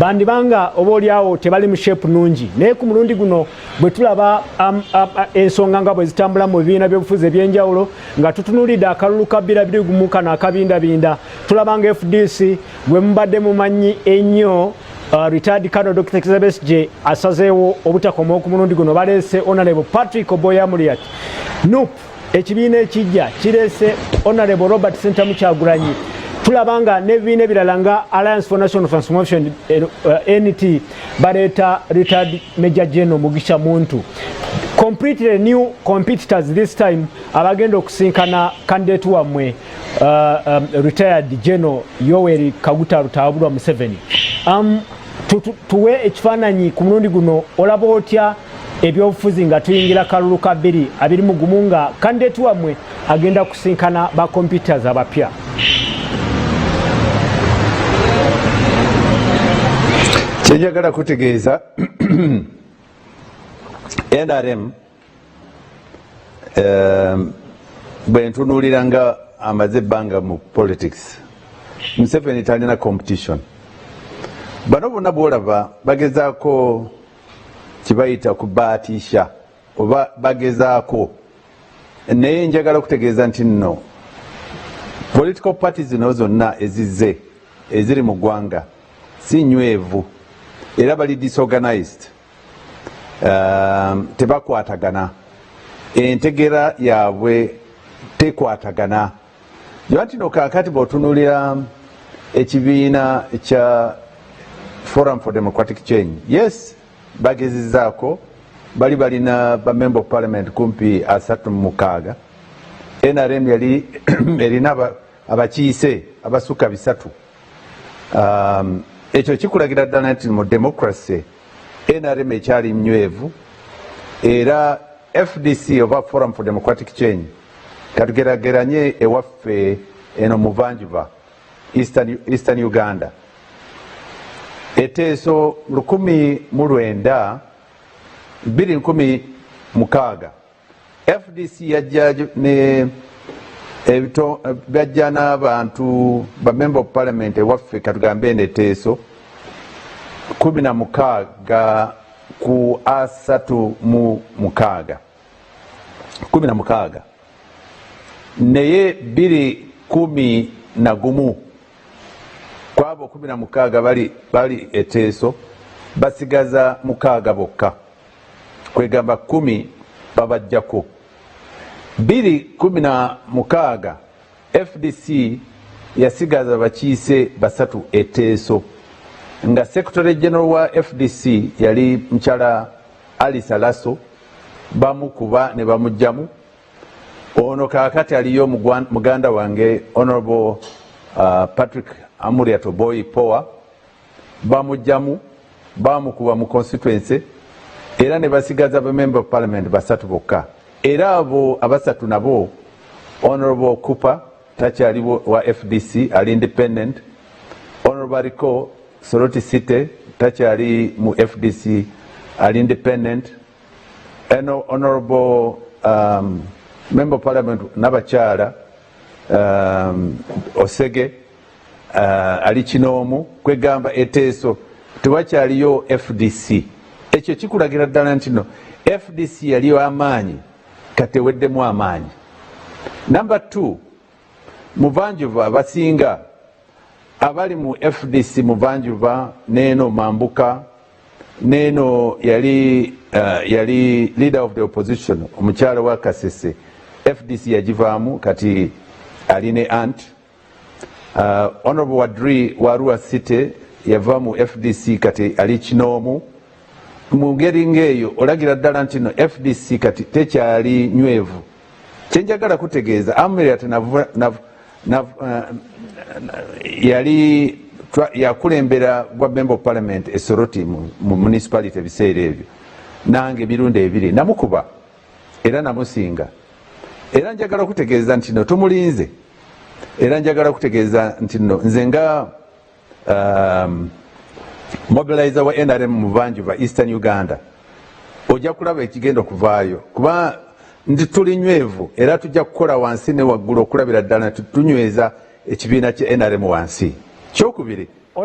Bandibanga oba oliawo tebali mu shape nungi, naye ku mulundi guno bwe tulaba ensonga nga bwe zitambula mu bibiina by'obufuzi ebyenjawulo, nga tutunulidde akalulu ka 2021 kano akabindabinda, tulaba nga FDC gwe mubadde mumanyi ennyo, retired Colonel Dr. Kizza Besigye asazeewo obutakomawo ku mulundi guno, baleese Honorable Patrick Oboi Amuriat. NUP, ekibiina ekijja, kireese Honorable Robert Ssentamu Kyagulanyi. Tulaba nga n'ebibiina ebirala nga Alliance for National Transformation, NT, baleeta retired Major General Mugisha Muntu. Completely new competitors this time abagenda okusinkana candidate wammwe, retired General Yoweri Kaguta Rutabulwa Museveni. Tuwe ekifaananyi ku mulundi guno, olaba otya ebyobufuzi nga tuyingira kalulu ka 2021 nga candidate wammwe agenda kusinkana ba competitors abapya? Kyenjagala kutegeeza, NRM bwe ntunuulira nga amaze ebbanga mu politics, Museveni talina competition. Bano bonna bwolaba bagezaako kibayita kubaatisha oba bagezaako, naye njagala okutegeeza nti nno political parties zino zonna ezizze eziri mu ggwanga si nywevu era bali disorganized, tebakwatagana, entegera yaabwe tekwatagana. Nti no kaakati bw'otunuulira ekibiina kya Forum for Democratic Change, yes, bagezezaako, bali balina ba member of parliament kumpi 36. NRM yali erina abakiise abasukka 300. Ekyo kikulagira ddala nti mu democracy NRM ekyali nywevu. Era FDC oba Forum for Democratic Change, katugerageranye ewaffe eno muvanjuba, Eastern Uganda, eteeso 1900, 2016, FDC yajja ne byajja n'abantu ba member of parliament ewaffe, katugambe eno eteeso, 16 ku 36, 16. Naye 2011, kwabo 16 bali eteeso, basigaza mukaaga bokka, kwegamba 10 babajjako. 2016 FDC yasigaza bakiise basatu eteeso, nga secretary general wa FDC yali mukyala Alice Alaso, bamukuba ne bamugjamu. Ono kaakati aliyo muganda wange Honorable Patrick Amuriat Oboi Poa, bamugjamu, bamukuba mu constituency era ne basigaza ba member of parliament basatu bokka. Era abo abasatu nabo, Honorable Cooper takyali wa FDC, ali independent. Honorable aliko Soroti City takyali mu FDC, ali independent. Eno honorable member of parliament n'abakyala Osege ali kinoomu. Kwegamba eteeso tewakyaliyo FDC. Ekyo kikulagira ddala nti no FDC yaliyo amaanyi, kati eweddemu amaanyi. Number two, muvanjuva abasinga abali mu FDC muvanjuva neeno mambuka neeno yali leader of the opposition, omukyalo wa Kasese, FDC yagivaamu, kati ali ne ant Honorable Wadri wa Arua City yava mu FDC, kati ali kinoomu. Mu ngeri ng'eyo olagira ddala nti no FDC kati tekyali nywevu. Kyenjagala kutegeeza, Amuriat yali yakulembera gwa member of parliament esoroti mu municipality ebiseera ebyo, nange emirundi ebiri namukuba era namusinga. Era njagala okutegeeza nti no tumulinze. Era njagala kutegeeza nti no nze nga mobilizer wa NRM muvanjuba, Eastern Uganda, ojja kulaba ekigenda okuvaayo, kuba nti tuli nywevu era tujja kukola wansi ne waggulu okulabira ddala nti tunyweza ekibiina kya NRM wansi. Kyokubiri,